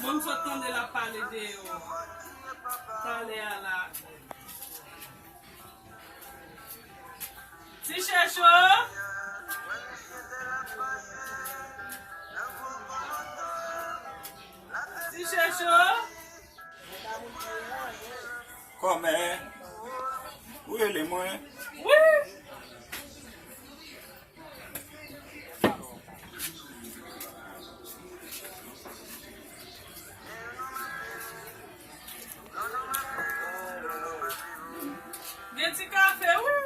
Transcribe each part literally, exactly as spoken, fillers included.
Bon, m sot tande l ap pale de yo talè a la. Ti Chècho! Ti Chècho! Kòmè, ou rele mwen? Wi! Gen ti kafe, wi.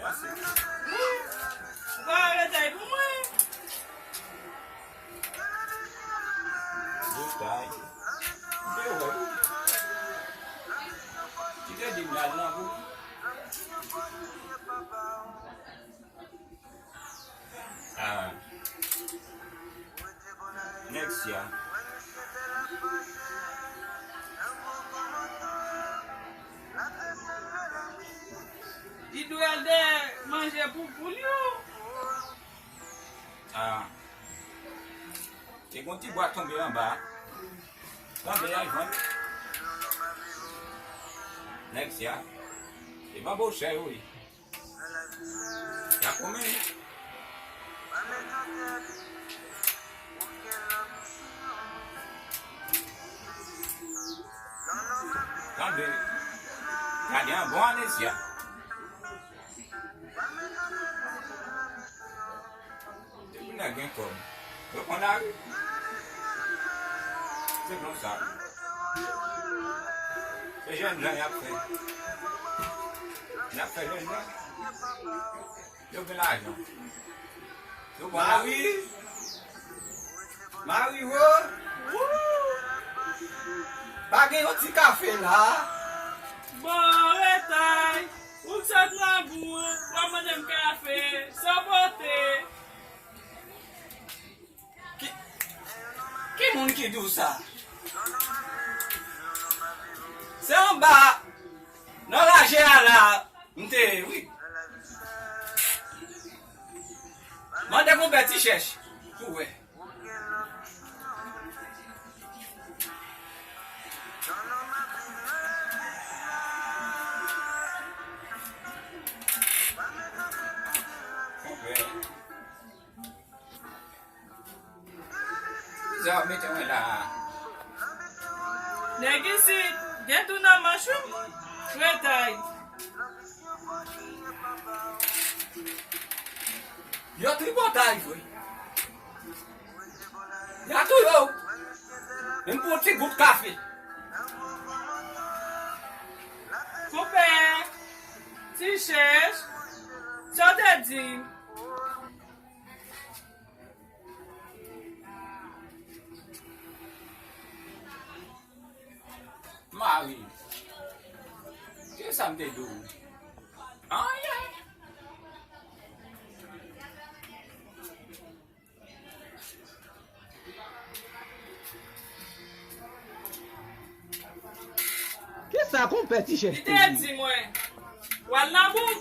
Mèsi. Ou pa retay pou mwen. Retay. M te wè wi. Li te di m l al nan bouk. Ah. Nèg sya. Li dwe al dèyè manje pou poul yo. Ah. Te gon ti bwa tonbe anba. Tande a vann. Nèg sya. E ban bo chè yo wi. Y ap koumen. Tande. Gade an bon anesya. Depi nèg gen kòb, yo pran lari. Se konsa. Se jèn jan y ap fè. Y ap fè jèn jan. Yo gen lajan. Yo pran lari. Mari, mari, wo. Pa gen yon ti kafe la? Bon, retay. Ou sot nan bou, w ap mande m kafe, san pote. Ki, ki moun ki di w sa? Se anba, nan raje a la, m te ye, wi. Mande konpè Ti Chèch pou wè. Konpè. Kisa w ap mete mwen la a? Nèg isit gen tou nan manch wi. Retay. Yo tripotay vre. Y a touye w. Menm pou yon ti gout kafe. Konpè, Ti Chèch, sa w te di? Mari, kisa m te di w? Anyen. Kisa konpè Ti Chèch te di? Li te di mwen, w al nan bouk.